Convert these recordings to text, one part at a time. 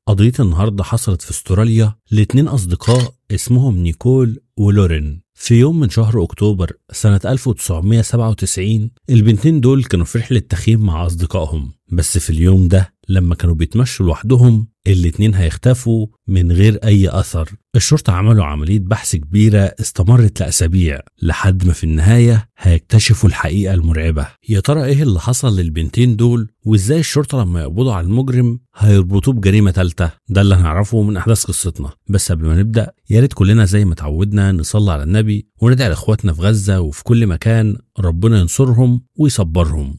قضية النهاردة حصلت في استراليا لاتنين أصدقاء اسمهم نيكول ولورين. في يوم من شهر أكتوبر سنة 1997 البنتين دول كانوا في رحلة تخييم مع أصدقائهم، بس في اليوم ده لما كانوا بيتمشوا لوحدهم الاتنين هيختفوا من غير أي أثر. الشرطة عملوا عملية بحث كبيرة استمرت لأسابيع لحد ما في النهاية هيكتشفوا الحقيقة المرعبة. يا ترى إيه اللي حصل للبنتين دول، وإزاي الشرطة لما يقبضوا على المجرم هيربطوه بجريمة تالتة؟ ده اللي هنعرفه من أحداث قصتنا. بس قبل ما نبدأ يا ريت كلنا زي ما تعودنا نصلي على النبي وندعي لإخواتنا في غزة وفي كل مكان ربنا ينصرهم ويصبرهم.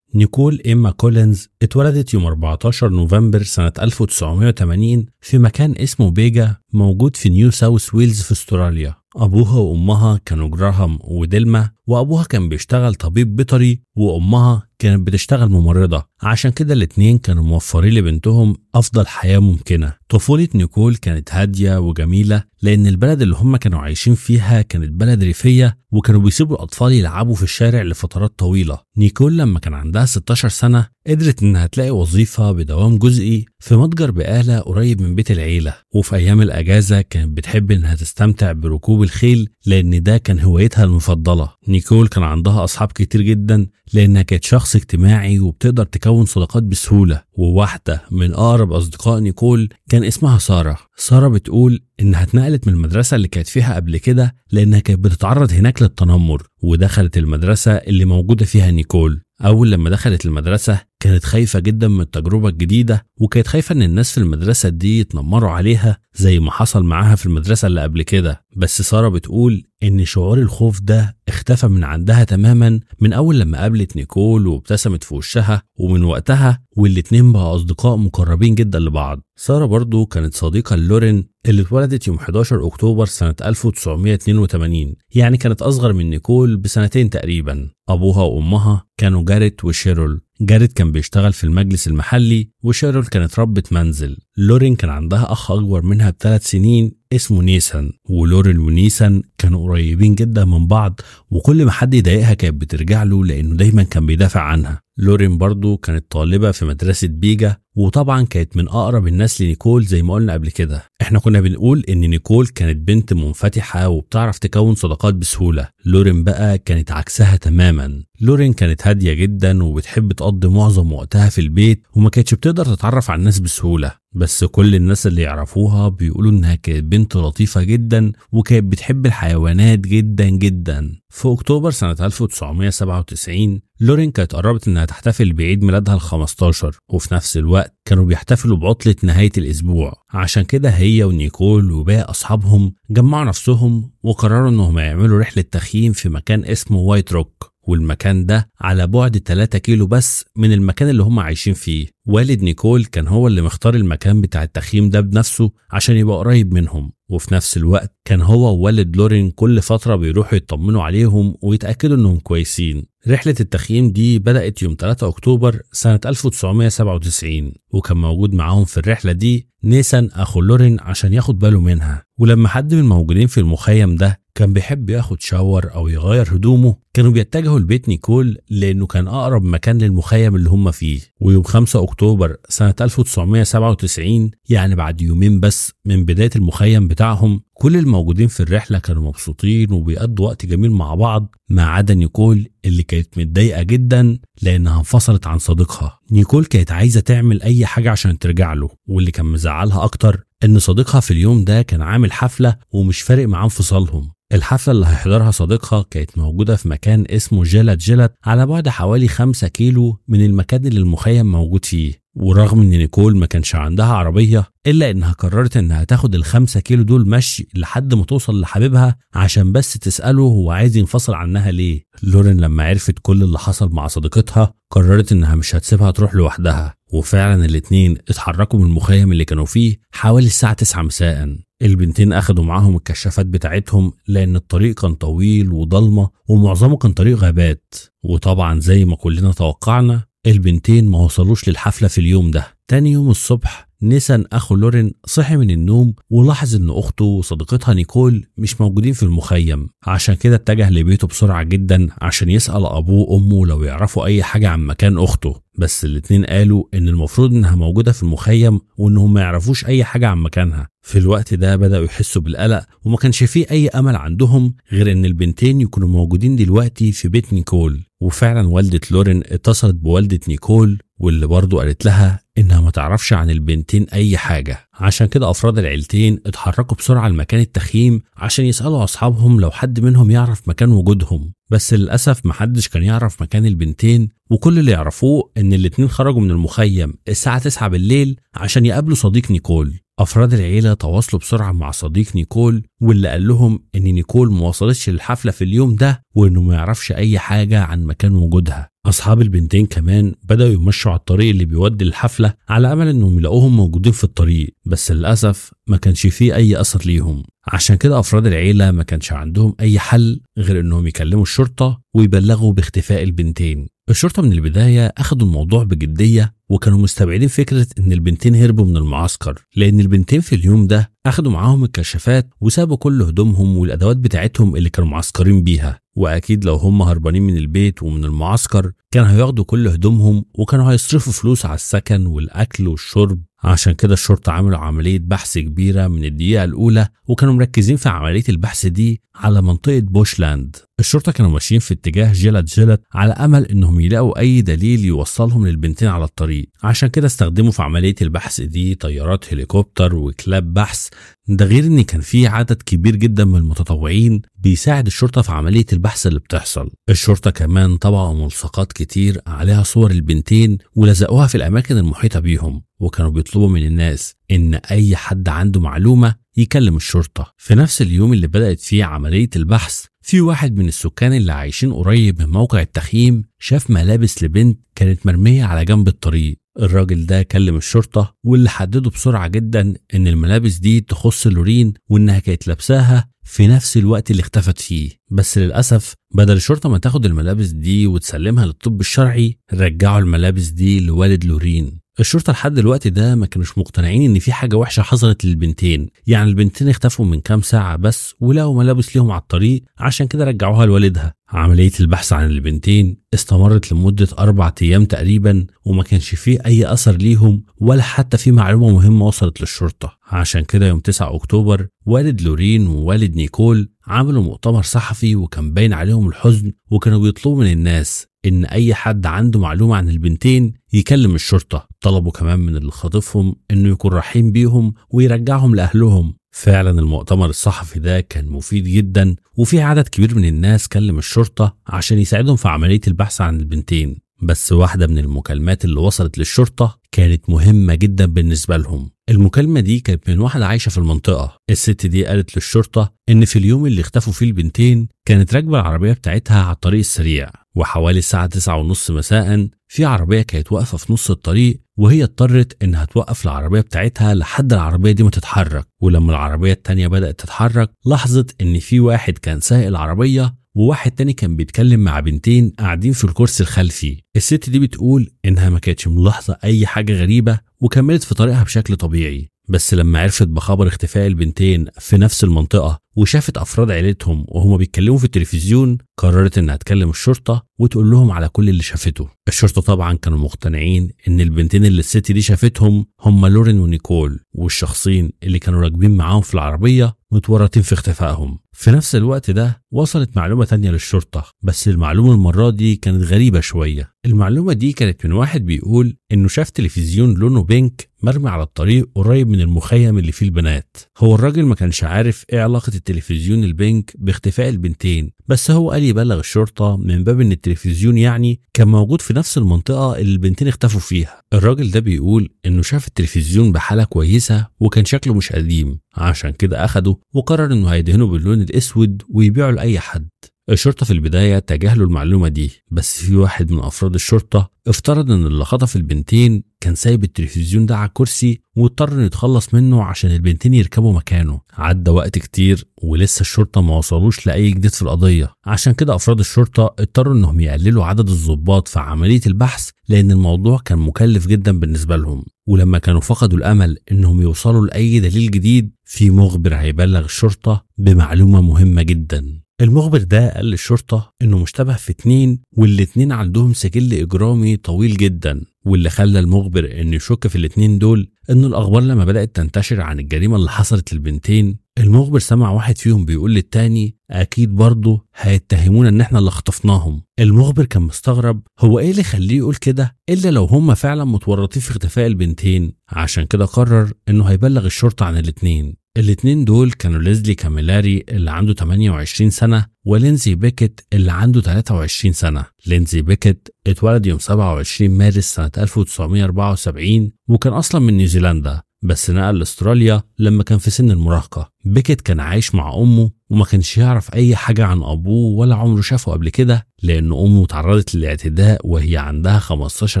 نيكول إيما كولينز اتولدت يوم 14 نوفمبر سنة 1980 في مكان اسمه بيجا موجود في نيو ساوث ويلز في استراليا. أبوها وأمها كانوا جراهام وديلما، وأبوها كان بيشتغل طبيب بيطري وأمها كانت بتشتغل ممرضة، عشان كده الاتنين كانوا موفرين لبنتهم أفضل حياة ممكنة. طفولة نيكول كانت هادية وجميلة لأن البلد اللي هم كانوا عايشين فيها كانت بلد ريفية، وكانوا بيسيبوا الأطفال يلعبوا في الشارع لفترات طويلة. نيكول لما كان عندها 16 سنة قدرت إنها تلاقي وظيفة بدوام جزئي في متجر بقالة قريب من بيت العيلة، وفي أيام الأجازة كانت بتحب إنها تستمتع بركوب الخيل لأن ده كان هوايتها المفضلة. نيكول كان عندها أصحاب كتير جدا لأنها كانت شخص اجتماعي وبتقدر تكون صداقات بسهولة، وواحدة من أقرب أصدقاء نيكول كان اسمها سارة. سارة بتقول إنها اتنقلت من المدرسة اللي كانت فيها قبل كده لأنها كانت بتتعرض هناك للتنمر، ودخلت المدرسة اللي موجودة فيها نيكول. أول لما دخلت المدرسة كانت خايفة جدا من التجربة الجديدة، وكانت خايفة إن الناس في المدرسة دي يتنمروا عليها زي ما حصل معاها في المدرسة اللي قبل كده. بس سارة بتقول إن شعور الخوف ده اختفى من عندها تماما من أول لما قابلت نيكول وابتسمت في وشها، ومن وقتها والاتنين بقى أصدقاء مقربين جدا لبعض. سارة برضو كانت صديقة لورين اللي اتولدت يوم 11 أكتوبر سنة 1982، يعني كانت أصغر من نيكول بسنتين تقريبا. أبوها وأمها كانوا جاريت وشيرول. جاريت كان بيشتغل في المجلس المحلي وشيرول كانت ربة منزل. لورين كان عندها أخ أكبر منها ب3 سنين اسمه نيسان، ولورين ونيسان كانوا قريبين جدا من بعض، وكل ما حد يضايقها كانت بترجع له لأنه دايما كان بيدافع عنها. لورين برضو كانت طالبة في مدرسة بيجا، وطبعا كانت من أقرب الناس لنيكول زي ما قلنا قبل كده. احنا كنا بنقول ان نيكول كانت بنت منفتحة وبتعرف تكون صداقات بسهولة. لورين بقى كانت عكسها تماما. لورين كانت هادية جدا وبتحب تقضي معظم وقتها في البيت، وما كانتش بتقدر تتعرف على الناس بسهولة، بس كل الناس اللي يعرفوها بيقولوا انها كانت بنت لطيفة جدا وكانت بتحب الحيوانات جدا جدا. في اكتوبر سنة 1997 لورين كانت قربت انها تحتفل بعيد ميلادها ال15، وفي نفس الوقت كانوا بيحتفلوا بعطلة نهاية الاسبوع، عشان كده هي ونيكول وباقي اصحابهم جمعوا نفسهم وقرروا انهم يعملوا رحلة تخييم في مكان اسمه وايت روك، والمكان ده على بعد 3 كيلو بس من المكان اللي هم عايشين فيه. والد نيكول كان هو اللي مختار المكان بتاع التخييم ده بنفسه عشان يبقى قريب منهم، وفي نفس الوقت كان هو ووالد لورين كل فترة بيروحوا يطمنوا عليهم ويتأكدوا انهم كويسين. رحلة التخييم دي بدأت يوم 3 أكتوبر سنة 1997، وكان موجود معاهم في الرحلة دي نيسان أخو لورين عشان ياخد باله منها. ولما حد من الموجودين في المخيم ده كان بيحب ياخد shower أو يغير هدومه كانوا بيتجهوا لبيت نيكول لأنه كان أقرب مكان للمخيم اللي هم فيه. ويوم 5 أكتوبر سنة 1997، يعني بعد يومين بس من بداية المخيم بتاعهم، كل الموجودين في الرحلة كانوا مبسوطين وبيقضوا وقت جميل مع بعض، ما عدا نيكول اللي كانت متضايقة جدا لأنها انفصلت عن صديقها. نيكول كانت عايزة تعمل أي حاجة عشان ترجع له، واللي كان مزعلها أكتر إن صديقها في اليوم ده كان عامل حفلة ومش فارق معاه انفصالهم. الحفلة اللي هيحضرها صديقها كانت موجودة في مكان اسمه جيلات جيلات على بعد حوالي 5 كيلو من المكان اللي المخيم موجود فيه. ورغم ان نيكول ما كانش عندها عربية الا انها قررت انها تاخد ال5 كيلو دول مشي لحد ما توصل لحبيبها عشان بس تسأله هو عايز ينفصل عنها ليه. لورين لما عرفت كل اللي حصل مع صديقتها قررت انها مش هتسيبها تروح لوحدها، وفعلا الاتنين اتحركوا من المخيم اللي كانوا فيه حوالي الساعة 9 مساء. البنتين اخدوا معاهم الكشافات بتاعتهم لان الطريق كان طويل وضلمة ومعظمه كان طريق غابات، وطبعا زي ما كلنا توقعنا البنتين ما وصلوش للحفلة في اليوم ده. تاني يوم الصبح نيسان أخو لورين صحي من النوم ولاحظ إن أخته وصديقتها نيكول مش موجودين في المخيم، عشان كده اتجه لبيته بسرعة جدا عشان يسأل أبوه وأمه لو يعرفوا أي حاجة عن مكان أخته، بس الاتنين قالوا إن المفروض إنها موجودة في المخيم وإنهم ما يعرفوش أي حاجة عن مكانها. في الوقت ده بدأوا يحسوا بالقلق وما كانش فيه أي أمل عندهم غير إن البنتين يكونوا موجودين دلوقتي في بيت نيكول. وفعلا والدة لورين اتصلت بوالدة نيكول واللي برضه قالت لها إنها ما تعرفش عن البنتين أي حاجة، عشان كده أفراد العيلتين اتحركوا بسرعة لمكان التخييم عشان يسألوا أصحابهم لو حد منهم يعرف مكان وجودهم، بس للأسف محدش كان يعرف مكان البنتين، وكل اللي يعرفوه إن الاتنين خرجوا من المخيم الساعة 9 بالليل عشان يقابلوا صديق نيكول. أفراد العيلة تواصلوا بسرعة مع صديق نيكول واللي قال لهم إن نيكول ما وصلتش للحفلة في اليوم ده وإنه ما يعرفش أي حاجة عن مكان وجودها. أصحاب البنتين كمان بدأوا يمشوا على الطريق اللي بيودي الحفلة على أمل إنهم يلاقوهم موجودين في الطريق، بس للأسف ما كانش فيه أي أثر ليهم. عشان كده أفراد العيلة ما كانش عندهم أي حل غير إنهم يكلموا الشرطة ويبلغوا باختفاء البنتين. الشرطة من البداية أخدوا الموضوع بجدية وكانوا مستبعدين فكرة إن البنتين هربوا من المعسكر، لأن البنتين في اليوم ده أخدوا معاهم الكشافات وسابوا كل هدومهم والأدوات بتاعتهم اللي كانوا معسكرين بيها، وأكيد لو هم هربانين من البيت ومن المعسكر كانوا هياخدوا كل هدومهم وكانوا هيصرفوا فلوس على السكن والأكل والشرب. عشان كده الشرطة عملوا عملية بحث كبيرة من الدقيقة الأولى، وكانوا مركزين في عملية البحث دي على منطقة بوشلاند. الشرطة كانوا ماشيين في اتجاه جيلت جيلت على أمل إنهم يلاقوا أي دليل يوصلهم للبنتين على الطريق، عشان كده استخدموا في عملية البحث دي طيارات هليكوبتر وكلاب بحث، ده غير إن كان في عدد كبير جدا من المتطوعين بيساعد الشرطة في عملية البحث اللي بتحصل. الشرطة كمان طبعوا ملصقات كتير عليها صور البنتين ولزقوها في الأماكن المحيطة بيهم، وكانوا بيطلبوا من الناس إن أي حد عنده معلومة يكلم الشرطة. في نفس اليوم اللي بدأت فيه عملية البحث، في واحد من السكان اللي عايشين قريب من موقع التخييم شاف ملابس لبنت كانت مرمية على جنب الطريق. الراجل ده كلم الشرطة واللي حددوا بسرعة جدا إن الملابس دي تخص لورين وإنها كانت لابساها في نفس الوقت اللي اختفت فيه، بس للأسف بدل الشرطة ما تاخد الملابس دي وتسلمها للطب الشرعي رجعوا الملابس دي لوالد لورين. الشرطة لحد الوقت ده ما كانوش مقتنعين ان في حاجة وحشة حصلت للبنتين، يعني البنتين اختفوا من كام ساعة بس ولقوا ملابس ليهم على الطريق، عشان كده رجعوها لوالدها. عملية البحث عن البنتين استمرت لمدة 4 أيام تقريبا وما كانش فيه أي أثر ليهم ولا حتى في معلومة مهمة وصلت للشرطة. عشان كده يوم 9 أكتوبر والد لورين ووالد نيكول عملوا مؤتمر صحفي وكان باين عليهم الحزن، وكانوا بيطلبوا من الناس إن أي حد عنده معلومة عن البنتين يكلم الشرطة. طلبوا كمان من اللي خاطفهم إنه يكون رحيم بيهم ويرجعهم لأهلهم. فعلا المؤتمر الصحفي ده كان مفيد جدا، وفي عدد كبير من الناس كلم الشرطة عشان يساعدهم في عملية البحث عن البنتين. بس واحدة من المكالمات اللي وصلت للشرطة كانت مهمة جدا بالنسبة لهم. المكالمة دي كانت من واحدة عايشة في المنطقة. الست دي قالت للشرطة إن في اليوم اللي اختفوا فيه البنتين كانت راكبة العربية بتاعتها على الطريق السريع، وحوالي الساعة 9:30 مساء في عربية كانت واقفة في نص الطريق، وهي اضطرت إنها توقف العربية بتاعتها لحد العربية دي ما تتحرك. ولما العربية التانية بدأت تتحرك لاحظت إن في واحد كان سايق العربية وواحد تاني كان بيتكلم مع بنتين قاعدين في الكرسي الخلفي. الست دي بتقول إنها ما كانتش ملاحظة أي حاجة غريبة وكملت في طريقها بشكل طبيعي، بس لما عرفت بخبر اختفاء البنتين في نفس المنطقة وشافت أفراد عيلتهم وهما بيتكلموا في التلفزيون قررت إنها تكلم الشرطة وتقول لهم على كل اللي شافته. الشرطة طبعا كانوا مقتنعين إن البنتين اللي الست دي شافتهم هما لورين ونيكول، والشخصين اللي كانوا راكبين معاهم في العربية متورطين في اختفائهم. في نفس الوقت ده وصلت معلومة تانية للشرطة، بس المعلومة المرة دي كانت غريبة شوية. المعلومة دي كانت من واحد بيقول إنه شاف تلفزيون لونه بينك مرمي على الطريق قريب من المخيم اللي فيه البنات. هو الراجل ما كانش عارف إيه علاقة التلفزيون البينك باختفاء البنتين، بس هو قال يبلغ الشرطة من باب إن التلفزيون يعني كان موجود في نفس المنطقة اللي البنتين اختفوا فيها. الراجل ده بيقول إنه شاف التلفزيون بحالة كويسة وكان شكله مش قديم، عشان كده أخده وقرر إنه هيدهنه باللون الأسود ويبيعه لأي حد. الشرطة في البداية تجاهلوا المعلومة دي، بس في واحد من أفراد الشرطة افترض إن اللي خطف البنتين كان سايب التلفزيون ده على الكرسي واضطر إنه يتخلص منه عشان البنتين يركبوا مكانه. عدى وقت كتير ولسه الشرطة ما وصلوش لأي جديد في القضية، عشان كده أفراد الشرطة اضطروا إنهم يقللوا عدد الضباط في عملية البحث لأن الموضوع كان مكلف جدا بالنسبة لهم. ولما كانوا فقدوا الأمل إنهم يوصلوا لأي دليل جديد، في مخبر هيبلغ الشرطة بمعلومة مهمة جدا. المخبر ده قال للشرطة إنه مشتبه في 2 والاتنين عندهم سجل إجرامي طويل جدا، واللي خلى المخبر إنه يشك في الاتنين دول إنه الأخبار لما بدأت تنتشر عن الجريمة اللي حصلت للبنتين، المخبر سمع واحد فيهم بيقول للتاني أكيد برضه هيتهمونا إن إحنا اللي خطفناهم. المخبر كان مستغرب هو إيه اللي خليه يقول كده إلا لو هما فعلا متورطين في اختفاء البنتين، عشان كده قرر إنه هيبلغ الشرطة عن الاتنين. الاتنين دول كانوا ليزلي كاميلاري اللي عنده 28 سنة ولينزي بيكت اللي عنده 23 سنة. لينزي بيكت اتولد يوم 27 مارس سنة 1974 وكان أصلا من نيوزيلندا، بس نقل لاستراليا لما كان في سن المراهقة. بيكت كان عايش مع أمه وما كانش يعرف أي حاجة عن أبوه ولا عمره شافه قبل كده، لأن أمه تعرضت للاعتداء وهي عندها 15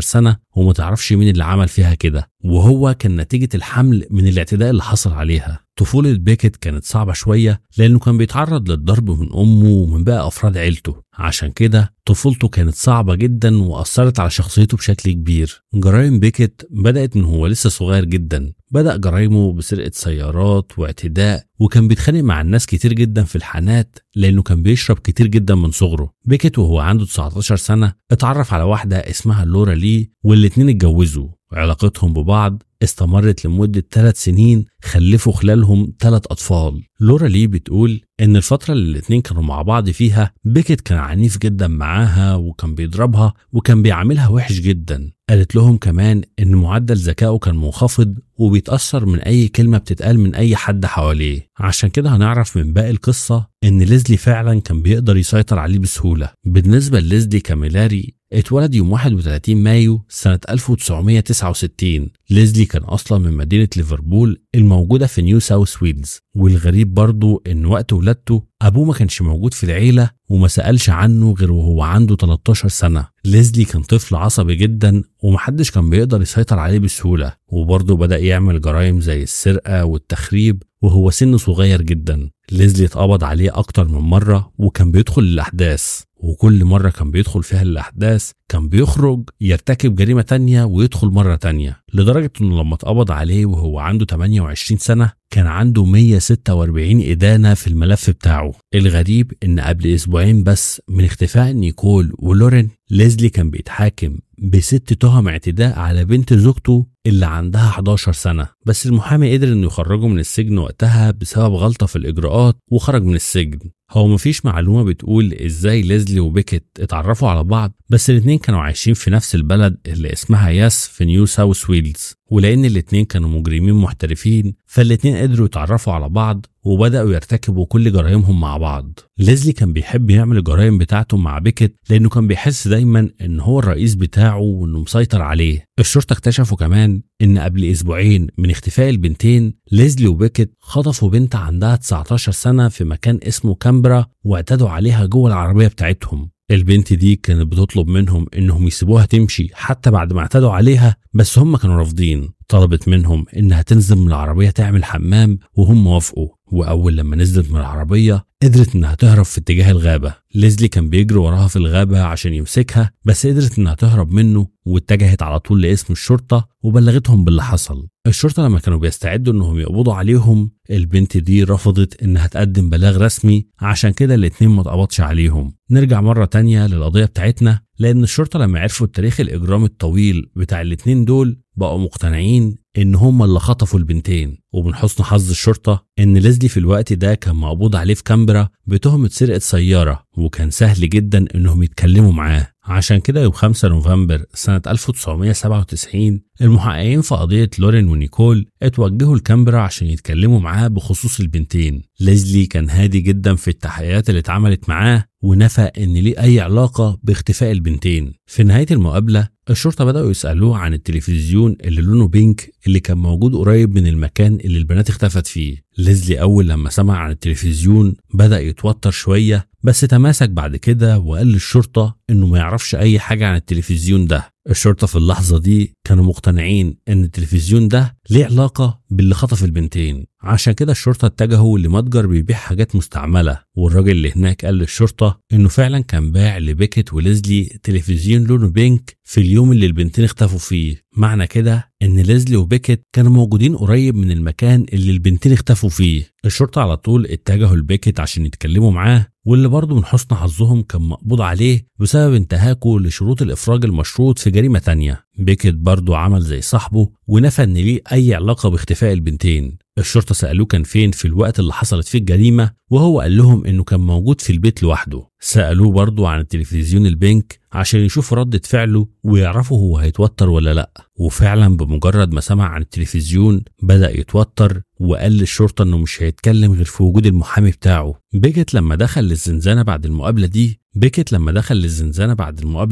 سنة وما تعرفش مين اللي عمل فيها كده، وهو كان نتيجة الحمل من الاعتداء اللي حصل عليها. طفولة بيكت كانت صعبة شوية لأنه كان بيتعرض للضرب من أمه ومن باقي أفراد عيلته، عشان كده طفولته كانت صعبة جدا وأثرت على شخصيته بشكل كبير. جرائم بيكت بدأت من هو لسه صغير جدا، بدأ جرايمه بسرقة سيارات واعتداء، وكان بيتخانق مع الناس كتير جدا في الحانات لأنه كان بيشرب كتير جدا من صغره. بيكت وهو عنده 19 سنة اتعرف على واحدة اسمها لورا لي والاتنين اتجوزوا. علاقتهم ببعض استمرت لمدة 3 سنين، خلفوا خلالهم 3 أطفال. لورا لي بتقول إن الفترة اللي الاتنين كانوا مع بعض فيها بيكت كان عنيف جدا معاها وكان بيضربها وكان بيعاملها وحش جدا. قالت لهم كمان إن معدل ذكائه كان منخفض وبيتأثر من أي كلمة بتتقال من أي حد حواليه، عشان كده هنعرف من باقي القصة إن ليزلي فعلا كان بيقدر يسيطر عليه بسهولة. بالنسبة لليزلي كاميلاري اتولد يوم 31 مايو سنة 1969. ليزلي كان أصلا من مدينة ليفربول الموجودة في نيو ساوث ويلز، والغريب برضو إن وقت ولادته أبوه ما كانش موجود في العيلة وما سألش عنه غير وهو عنده 13 سنة. ليزلي كان طفل عصبي جدا ومحدش كان بيقدر يسيطر عليه بسهولة، وبرضه بدأ يعمل جرائم زي السرقة والتخريب وهو سنه صغير جدا. ليزلي اتقبض عليه أكتر من مرة وكان بيدخل الأحداث، وكل مرة كان بيدخل فيها الأحداث كان بيخرج يرتكب جريمة تانية ويدخل مرة تانية، لدرجة إنه لما اتقبض عليه وهو عنده 28 سنة كان عنده 146 إدانة في الملف بتاعه. الغريب إن قبل أسبوعين بس من اختفاء نيكول ولورين، ليزلي كان بيتحاكم ب6 تهم اعتداء على بنت زوجته اللي عندها 11 سنة، بس المحامي قدر إنه يخرجه من السجن وقتها بسبب غلطة في الإجراءات وخرج من السجن. هو مفيش معلومة بتقول إزاي ليزلي وبيكت اتعرفوا على بعض، بس الاتنين كانوا عايشين في نفس البلد اللي اسمها ياس في نيو ساوث ويلز، ولأن الاتنين كانوا مجرمين محترفين فالاتنين قدروا يتعرفوا على بعض وبدأوا يرتكبوا كل جرائمهم مع بعض. ليزلي كان بيحب يعمل الجرائم بتاعته مع بيكت لأنه كان بيحس دايما إن هو الرئيس بتاعه وإنه مسيطر عليه. الشرطة اكتشفوا كمان إن قبل أسبوعين من اختفاء البنتين، ليزلي وبيكت خطفوا بنت عندها 19 سنة في مكان اسمه كامبرا واعتدوا عليها جوه العربية بتاعتهم. البنت دي كانت بتطلب منهم إنهم يسيبوها تمشي حتى بعد ما اعتدوا عليها، بس هم كانوا رافضين. طلبت منهم إنها تنزل من العربية تعمل حمام وهم وافقوا، وأول لما نزلت من العربية قدرت إنها تهرب في اتجاه الغابة. ليزلي كان بيجري وراها في الغابة عشان يمسكها، بس قدرت إنها تهرب منه واتجهت على طول لقسم الشرطة وبلغتهم باللي حصل. الشرطة لما كانوا بيستعدوا إنهم يقبضوا عليهم، البنت دي رفضت إنها تقدم بلاغ رسمي، عشان كده الاتنين ما اتقبضش عليهم. نرجع مرة تانية للقضية بتاعتنا، لأن الشرطة لما عرفوا التاريخ الإجرامي الطويل بتاع الاتنين دول بقوا مقتنعين إن هما اللي خطفوا البنتين. ومن حسن حظ الشرطة إن ليزلي في الوقت ده كان مقبوض عليه في كامبرا بتهمة سرقة سيارة، وكان سهل جدا إنهم يتكلموا معاه. عشان كده يوم 5 نوفمبر سنة 1997 المحققين في قضية لورين ونيكول اتوجهوا لكامبرا عشان يتكلموا معاه بخصوص البنتين. ليزلي كان هادي جدا في التحقيقات اللي اتعملت معاه ونفى إن ليه أي علاقة باختفاء البنتين. في نهاية المقابلة الشرطة بدأوا يسألوه عن التلفزيون اللي لونه pink اللي كان موجود قريب من المكان اللي البنات اختفت فيه. ليزلي أول لما سمع عن التلفزيون بدأ يتوتر شوية، بس تماسك بعد كده وقال للشرطة إنه ما يعرفش أي حاجة عن التلفزيون ده. الشرطة في اللحظة دي كانوا مقتنعين إن التلفزيون ده ليه علاقة باللي خطف البنتين، عشان كده الشرطة اتجهوا لمتجر بيبيع حاجات مستعملة، والراجل اللي هناك قال للشرطة إنه فعلا كان باع لبيكت وليزلي تلفزيون لونه pink في اليوم اللي البنتين اختفوا فيه. معنى كده إن ليزلي وبيكت كانوا موجودين قريب من المكان اللي البنتين اختفوا فيه. الشرطة على طول اتجهوا لبيكت عشان يتكلموا معاه، واللي برضه من حسن حظهم كان مقبوض عليه بسبب انتهاكه لشروط الإفراج المشروط في جريمة تانية. بيكت برضه عمل زي صاحبه ونفى إن ليه أي علاقة باختفاء البنتين. الشرطة سألوه كان فين في الوقت اللي حصلت فيه الجريمة، وهو قال لهم إنه كان موجود في البيت لوحده. سألوه برضه عن التلفزيون البنك عشان يشوفوا ردة فعله ويعرفوا هو هيتوتر ولا لأ، وفعلا بمجرد ما سمع عن التلفزيون بدأ يتوتر وقال للشرطة إنه مش هيتكلم غير في وجود المحامي بتاعه. بيكت لما دخل للزنزانة بعد المقابلة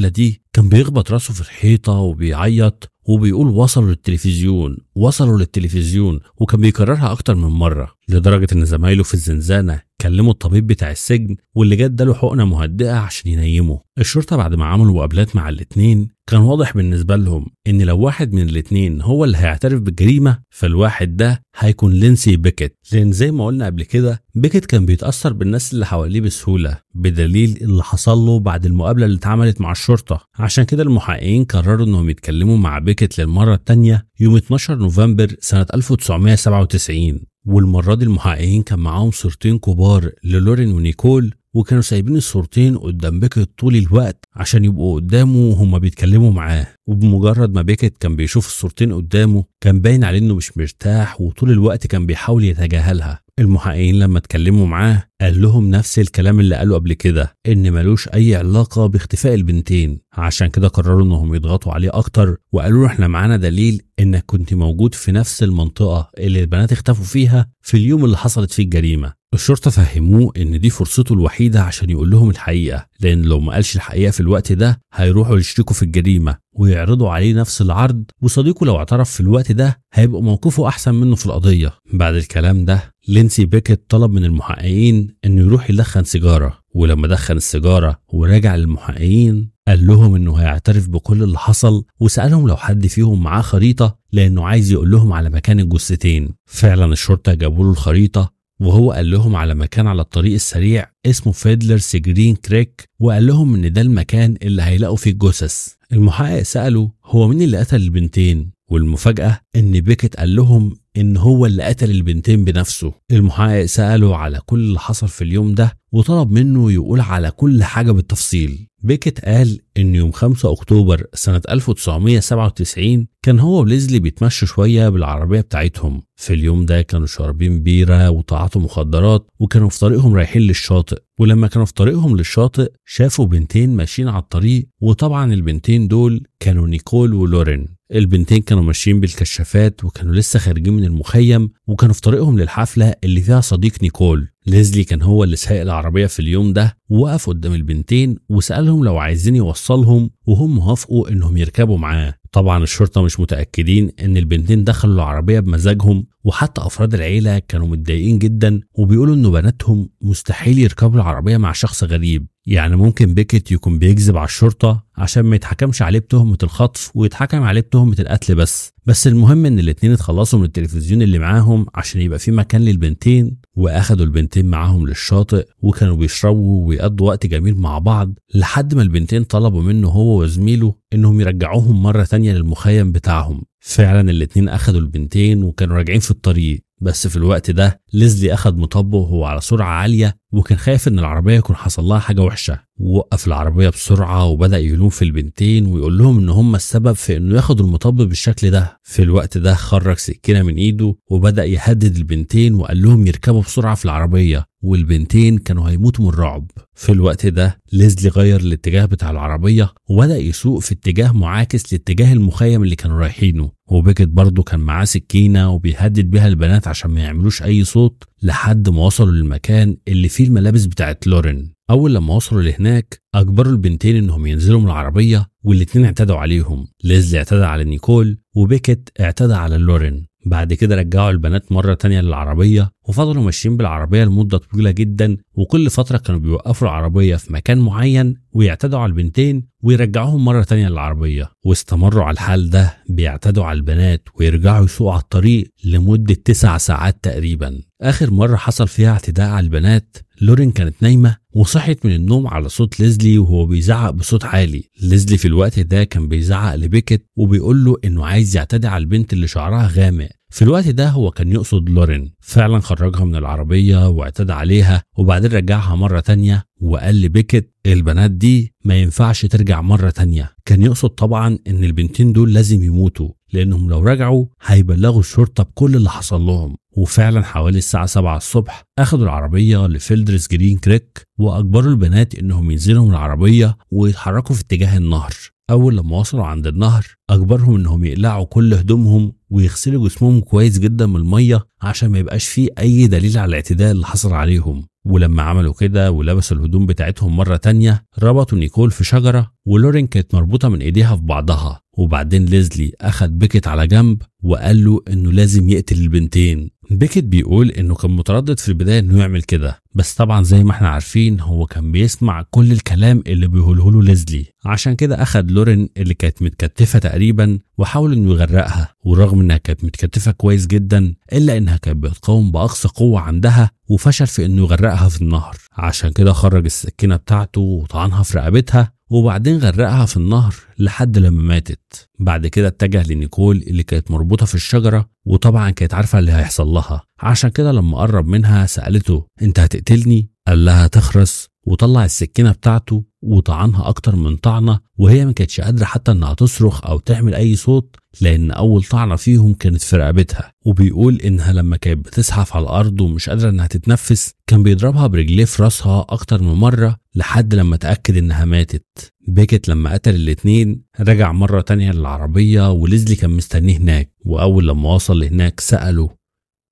دي كان بيخبط راسه في الحيطة وبيعيط وبيقول وصلوا للتلفزيون وصلوا للتلفزيون، وكان بيكررها أكتر من مرة، لدرجة إن زمايله في الزنزانة كلموا الطبيب بتاع السجن واللي جه اداله حقنة مهدئة عشان ينيمه. الشرطة بعد ما عملوا مقابلات مع الاتنين كان واضح بالنسبة لهم إن لو واحد من الاتنين هو اللي هيعترف بالجريمة فالواحد ده هيكون لينسي بيكت، لأن زي ما قلنا قبل كده بيكت كان بيتأثر بالناس اللي حواليه بسهولة، بدليل اللي حصل له بعد المقابلة اللي اتعملت مع الشرطة. عشان كده المحققين قرروا إنهم يتكلموا مع بيكت للمرة التانية يوم 12 نوفمبر سنة 1997، والمرة دي المحققين كان معاهم صورتين كبار للورين ونيكول، وكانوا سايبين الصورتين قدام بيكت طول الوقت عشان يبقوا قدامه وهما بيتكلموا معاه. وبمجرد ما بيكت كان بيشوف الصورتين قدامه كان باين عليه انه مش مرتاح، وطول الوقت كان بيحاول يتجاهلها. المحققين لما اتكلموا معاه قال لهم نفس الكلام اللي قاله قبل كده، ان ملوش اي علاقة باختفاء البنتين. عشان كده قرروا انهم يضغطوا عليه اكتر وقالوا له احنا معانا دليل انك كنت موجود في نفس المنطقة اللي البنات اختفوا فيها في اليوم اللي حصلت فيه الجريمة. الشرطة فهموه ان دي فرصته الوحيدة عشان يقول لهم الحقيقة، لان لو ما قالش الحقيقة في الوقت ده هيروحوا يشتكوا في الجريمة ويعرضوا عليه نفس العرض، وصديقه لو اعترف في الوقت ده هيبقى موقفه احسن منه في القضية. بعد الكلام ده لينسي بيكت طلب من المحققين انه يروح يدخن سيجارة، ولما دخن السيجارة ورجع للمحققين قال لهم انه هيعترف بكل اللي حصل، وسألهم لو حد فيهم معاه خريطة لانه عايز يقول لهم على مكان الجثتين. فعلا الشرطة جابوا له الخريطة وهو قال لهم على مكان على الطريق السريع اسمه فيدلرز جرين كريك، وقال لهم ان ده المكان اللي هيلاقوا فيه الجثث. المحقق سأله هو مين اللي قتل البنتين، والمفاجأة ان بيكت قال لهم ان هو اللي قتل البنتين بنفسه. المحقق سأله على كل اللي حصل في اليوم ده وطلب منه يقول على كل حاجة بالتفصيل. بيكت قال ان يوم 5 اكتوبر سنة 1997 كان هو وليزلي بيتمشوا شوية بالعربية بتاعتهم. في اليوم ده كانوا شاربين بيرة وتعاطوا مخدرات، وكانوا في طريقهم رايحين للشاطئ. ولما كانوا في طريقهم للشاطئ شافوا بنتين ماشيين على الطريق، وطبعا البنتين دول كانوا نيكول ولورين. البنتين كانوا ماشيين بالكشافات وكانوا لسه خارجين من المخيم، وكانوا في طريقهم للحفلة اللي فيها صديق نيكول. ليزلي كان هو اللي سايق العربية في اليوم ده، ووقف قدام البنتين وسألهم لو عايزين يوصلهم، وهم وافقوا انهم يركبوا معاه. طبعا الشرطة مش متأكدين ان البنتين دخلوا العربية بمزاجهم، وحتى افراد العيلة كانوا متضايقين جدا وبيقولوا انه بناتهم مستحيل يركبوا العربية مع شخص غريب. يعني ممكن بيكت يكون بيكذب على الشرطة عشان ما يتحكمش عليه بتهمة الخطف ويتحكم عليه بتهمة القتل بس المهم ان الاتنين اتخلصوا من التلفزيون اللي معاهم عشان يبقى في مكان للبنتين، واخدوا البنتين معاهم للشاطئ وكانوا بيشربوا ويقضوا وقت جميل مع بعض، لحد ما البنتين طلبوا منه هو وزميله انهم يرجعوهم مرة تانية للمخيم بتاعهم. فعلا الاتنين اخدوا البنتين وكانوا راجعين في الطريق، بس في الوقت ده ليزلي اخد مطبه وهو على سرعة عالية، وكان خايف ان العربية يكون حصل لها حاجة وحشة. ووقف العربية بسرعة وبدأ يلوم في البنتين ويقول لهم ان هم السبب في انه ياخدوا المطب بالشكل ده. في الوقت ده خرج سكينة من ايده وبدأ يهدد البنتين وقال لهم يركبوا بسرعة في العربية، والبنتين كانوا هيموتوا من الرعب. في الوقت ده ليزلي غير الاتجاه بتاع العربية وبدأ يسوق في اتجاه معاكس لاتجاه المخيم اللي كانوا رايحينه، وبيكت برضه كان معاه سكينة وبيهدد بيها البنات عشان ما يعملوش أي صوت، لحد ما وصلوا للمكان اللي فيه الملابس بتاعت لورين. أول لما وصلوا لهناك أجبروا البنتين إنهم ينزلوا من العربية، والاتنين اعتدوا عليهم. ليزلي اعتدى على نيكول وبيكت اعتدى على لورين. بعد كده رجعوا البنات مرة تانية للعربية وفضلوا ماشيين بالعربية لمدة طويلة جدا، وكل فترة كانوا بيوقفوا العربية في مكان معين ويعتدوا على البنتين ويرجعوهم مرة تانية للعربية. واستمروا على الحال ده، بيعتدوا على البنات ويرجعوا يسوقوا على الطريق لمدة 9 ساعات تقريبا. آخر مرة حصل فيها اعتداء على البنات، لورين كانت نايمة وصحت من النوم على صوت ليزلي وهو بيزعق بصوت عالي. ليزلي في الوقت ده كان بيزعق لبيكت وبيقول له انه عايز يعتدي على البنت اللي شعرها غامق. في الوقت ده هو كان يقصد لورين. فعلا خرجها من العربية واعتدى عليها، وبعدين رجعها مرة تانية وقال لبيكت البنات دي ما ينفعش ترجع مرة تانية. كان يقصد طبعا ان البنتين دول لازم يموتوا، لانهم لو رجعوا هيبلغوا الشرطة بكل اللي حصل لهم. وفعلا حوالي الساعة 7 الصبح اخدوا العربية لفيلدرز جرين كريك واجبروا البنات انهم ينزلوا من العربية ويتحركوا في اتجاه النهر. اول لما وصلوا عند النهر اجبرهم انهم يقلعوا كل هدومهم ويغسلوا جسمهم كويس جدا من المية عشان ما يبقاش فيه اي دليل على الاعتداء اللي حصل عليهم. ولما عملوا كده ولبسوا الهدوم بتاعتهم مرة تانية، ربطوا نيكول في شجرة ولورين كانت مربوطة من ايديها في بعضها. وبعدين ليزلي اخد بيكت على جنب وقال له انه لازم يقتل البنتين. بيكت بيقول انه كان متردد في البداية انه يعمل كده، بس طبعا زي ما احنا عارفين هو كان بيسمع كل الكلام اللي بيقوله له ليزلي، عشان كده اخد لورين اللي كانت متكتفة تقريبا وحاول انه يغرقها. ورغم انها كانت متكتفة كويس جدا الا انها كانت بتقاوم باقصى قوة عندها وفشل في انه يغرقها في النهر. عشان كده خرج السكينة بتاعته وطعنها في رقبتها وبعدين غرقها في النهر لحد لما ماتت. بعد كده اتجه لنيكول اللي كانت مربوطة في الشجرة، وطبعا كانت عارفة اللي هيحصل لها، عشان كده لما قرب منها سألته انت هتقتلني؟ قال لها تخرس، وطلع السكينة بتاعته وطعنها أكتر من طعنة، وهي ما كانتش قادرة حتى إنها تصرخ أو تعمل أي صوت لأن أول طعنة فيهم كانت في رقبتها. وبيقول إنها لما كانت بتزحف على الأرض ومش قادرة إنها تتنفس كان بيضربها برجليه في راسها أكتر من مرة لحد لما تأكد إنها ماتت. بيكت لما قتل الاتنين رجع مرة تانية للعربية وليزلي كان مستنيه هناك، وأول لما وصل لهناك سأله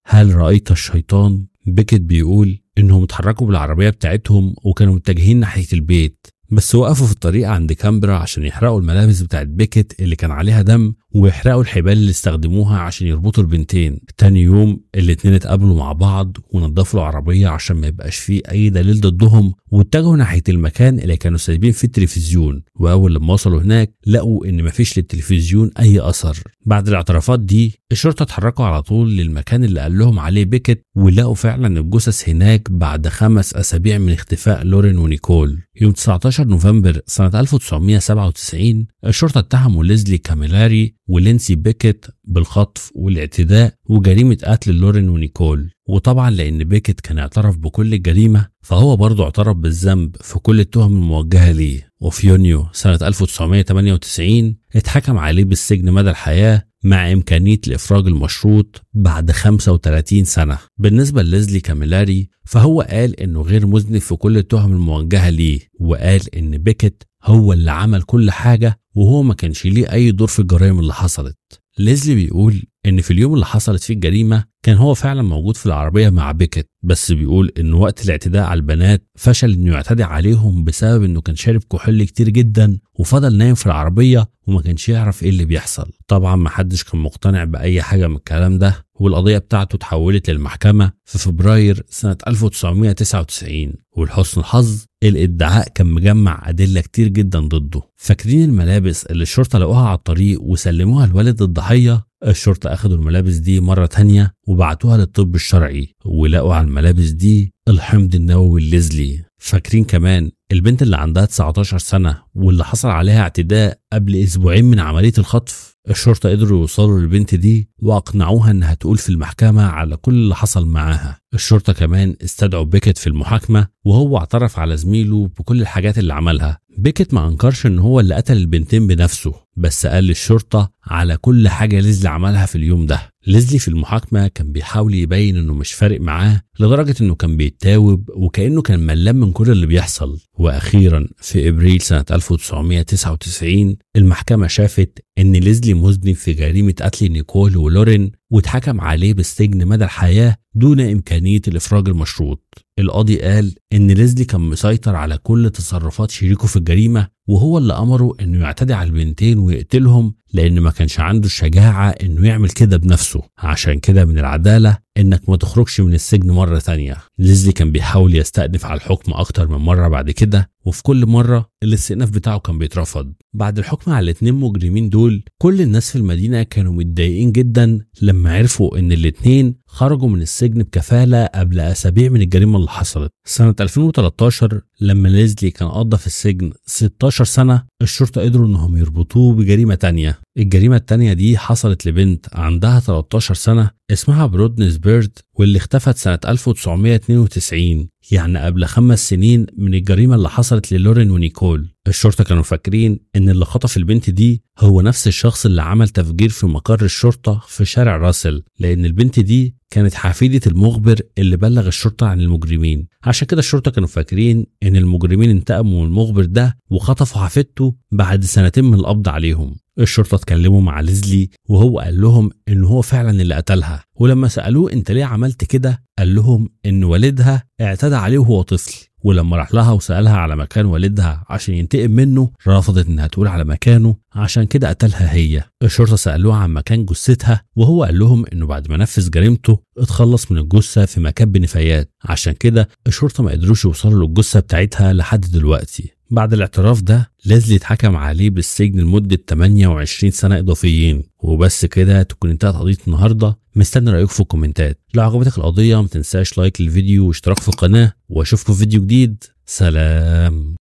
هل رأيت الشيطان؟ بيكت بيقول إنهم اتحركوا بالعربية بتاعتهم وكانوا متجهين ناحية البيت، بس وقفوا في الطريق عند كامبرا عشان يحرقوا الملابس بتاعت بيكت اللي كان عليها دم ويحرقوا الحبال اللي استخدموها عشان يربطوا البنتين. تاني يوم الاتنين اتقابلوا مع بعض ونضفوا العربية عشان ما يبقاش فيه أي دليل ضدهم، واتجهوا ناحية المكان اللي كانوا سايبين فيه التلفزيون. وأول لما وصلوا هناك لقوا إن مفيش للتلفزيون أي أثر. بعد الاعترافات دي الشرطة اتحركوا على طول للمكان اللي قال لهم عليه بيكت، ولقوا فعلا الجثث هناك بعد 5 أسابيع من اختفاء لورين ونيكول. يوم 19 نوفمبر سنة 1997 الشرطة اتهموا ليزلي كاميلاري ولينسي بيكت بالخطف والاعتداء وجريمة قتل لورين ونيكول. وطبعا لأن بيكت كان اعترف بكل الجريمة فهو برضه اعترف بالذنب في كل التهم الموجهة ليه. وفي يونيو سنة 1998 اتحكم عليه بالسجن مدى الحياة مع إمكانية الإفراج المشروط بعد 35 سنة. بالنسبة لليزلي كاميلاري فهو قال إنه غير مذنب في كل التهم الموجهة ليه، وقال إن بيكت هو اللي عمل كل حاجة وهو ما كانش ليه أي دور في الجرائم اللي حصلت. ليزلي بيقول إن في اليوم اللي حصلت فيه الجريمة كان هو فعلا موجود في العربية مع بيكت، بس بيقول إن وقت الاعتداء على البنات فشل إنه يعتدي عليهم بسبب إنه كان شارب كحول كتير جدا وفضل نايم في العربية وما كانش يعرف إيه اللي بيحصل. طبعا ما حدش كان مقتنع بأي حاجة من الكلام ده، والقضية بتاعته اتحولت للمحكمة في فبراير سنة 1999. ولحسن الحظ الادعاء كان مجمع أدلة كتير جدا ضده. فاكرين الملابس اللي الشرطة لقوها على الطريق وسلموها لوالد الضحية؟ الشرطة أخدوا الملابس دي مرة تانية وبعتوها للطب الشرعي، ولقوا على الملابس دي الحمض النووي الليزلي. فاكرين كمان البنت اللي عندها 19 سنة واللي حصل عليها اعتداء قبل أسبوعين من عملية الخطف؟ الشرطة قدروا يوصلوا للبنت دي وأقنعوها إنها تقول في المحكمة على كل اللي حصل معاها. الشرطة كمان استدعوا بيكت في المحاكمة وهو اعترف على زميله بكل الحاجات اللي عملها. بيكت ما أنكرش إن هو اللي قتل البنتين بنفسه، بس قال للشرطة على كل حاجة ليزلي عملها في اليوم ده. ليزلي في المحاكمة كان بيحاول يبين إنه مش فارق معاه، لدرجة إنه كان بيتاوب وكأنه كان ملان من كل اللي بيحصل. وأخيرا في إبريل سنة 1999 المحكمة شافت إن ليزلي مذنب في جريمة قتل نيكول ولورين واتحكم عليه بالسجن مدى الحياة دون إمكانية الإفراج المشروط. القاضي قال إن ليزلي كان مسيطر على كل تصرفات شريكه في الجريمة، وهو اللي أمره إنه يعتدي على البنتين ويقتلهم لأن ما كانش عنده الشجاعة إنه يعمل كده بنفسه، عشان كده من العدالة إنك ما تخرجش من السجن مرة تانية. ليزلي كان بيحاول يستأنف على الحكم أكتر من مرة بعد كده، وفي كل مرة الاستئناف بتاعه كان بيترفض. بعد الحكم على الاتنين مجرمين دول كل الناس في المدينة كانوا متضايقين جدا لما عرفوا إن الاتنين خرجوا من السجن بكفالة قبل أسابيع من الجريمة اللي حصلت. سنة 2013 لما ليزلي كان قضى في السجن 16 سنة، الشرطة قدروا إنهم يربطوه بجريمة تانية. الجريمة التانية دي حصلت لبنت عندها 13 سنة اسمها برودنس بيرد، واللي اختفت سنة 1992، يعني قبل 5 سنين من الجريمة اللي حصلت للورين ونيكول. الشرطة كانوا فاكرين إن اللي خطف البنت دي هو نفس الشخص اللي عمل تفجير في مقر الشرطة في شارع راسل، لأن البنت دي كانت حفيدة المخبر اللي بلغ الشرطة عن المجرمين. عشان كده الشرطة كانوا فاكرين إن المجرمين انتقموا من المخبر ده وخطفوا حفيدته بعد 2 سنين من القبض عليهم. الشرطة اتكلموا مع ليزلي وهو قال لهم إن هو فعلا اللي قتلها، ولما سألوه أنت ليه عملت كده قال لهم إن والدها اعتدى عليه وهو طفل، ولما راح لها وسألها على مكان والدها عشان ينتقم منه رفضت إنها تقول على مكانه، عشان كده قتلها هي. الشرطة سألوه عن مكان جثتها وهو قال لهم إنه بعد ما نفذ جريمته اتخلص من الجثة في مكب نفايات، عشان كده الشرطة ما قدروش يوصلوا للجثة بتاعتها لحد دلوقتي. بعد الاعتراف ده ليزلي اتحكم عليه بالسجن لمدة 28 سنة إضافيين. وبس كده تكون انتهت قضية النهاردة. مستني رأيكم في الكومنتات. لو عجبتك القضية ما تنساش like للفيديو واشتراك في القناة، واشوفكم في فيديو جديد. سلام.